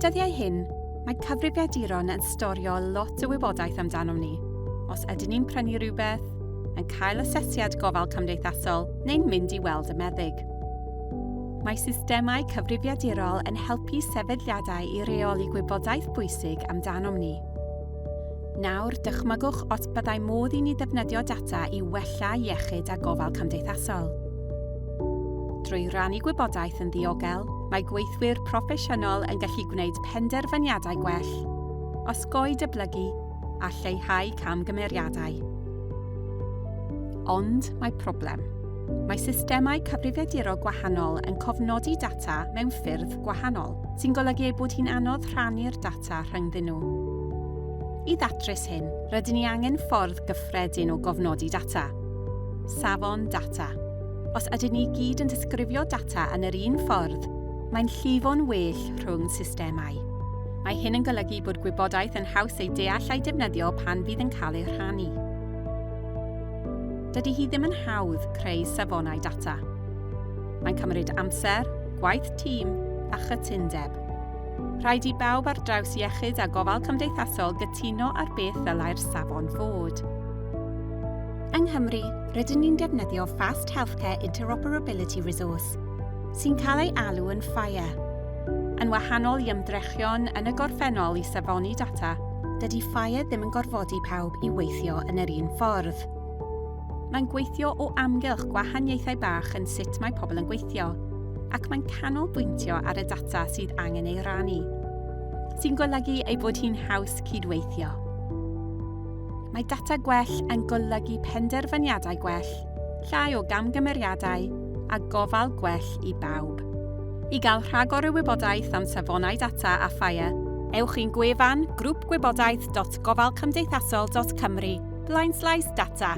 dyddiau hyn, mae cyfrifiaduron yn storio lot o wybodaeth amdanom ni. Os ydyn ni'n prynu rhywbeth, yn cael asesiad gofal cymdeithasol neu'n mynd i weld y meddyg. Mae systemau cyfrifiadurol yn helpu sefydliadau i reoli gwybodaeth bwysig amdanom ni. Nawr, dychmygwch os byddai modd i ni ddefnyddio data i wella iechyd a gofal cymdeithasol. Drwy rannu gwybodaeth yn ddiogel, mae gweithwyr proffesiynol yn gallu gwneud penderfyniadau gwell, osgoi dyblygu a lleihau camgymeriadau. Ond mae problem. Mae systemau cyfrifiadurol gwahanol yn cofnodi data mewn ffyrdd gwahanol, sy'n golygu ei bod hi'n anodd rhannu'r data rhyngddyn nhw. I ddatrys hyn, rydyn ni angen ffordd gyffredin o gofnodi data. Safon data. Os ydyn ni gyd yn disgrifio data yn yr un ffordd, mae'n llifo'n well rhwng systemau. Mae hyn yn golygu bod gwybodaeth yn haws ei deall a'i defnyddio pan fydd yn cael ei rhannu. Dydy hi ddim yn hawdd creu safonau data. Mae'n cymryd amser, gwaith tîm a chytundeb. Rhaid i bawb ar draws iechyd a gofal cymdeithasol gytuno ar beth ddylai'r safon fod. Yng Nghymru, rydyn ni'n defnyddio Fast Healthcare Interoperability Resource, sy'n cael ei alw yn FHIR. Yn wahanol i ymdrechion yn y gorffennol i safoni data, dydy FHIR ddim yn gorfodi pawb i weithio yn yr un ffordd. Mae'n gweithio o amgylch gwahaniaethau bach yn sut mae pobl yn gweithio, ac mae'n canolbwyntio ar y data sydd angen ei rannu, sy'n golygu ei bod hi'n haws cydweithio. Mae data gwell yn golygu penderfyniadau gwell, llai o gamgymeriadau a gofal gwell i bawb. I gael rhagor o wybodaeth am safonau data a FHIR, ewch i'n gwefan grwpgwybodaeth.gofalcymdeithasol.cymru blaenslaes data.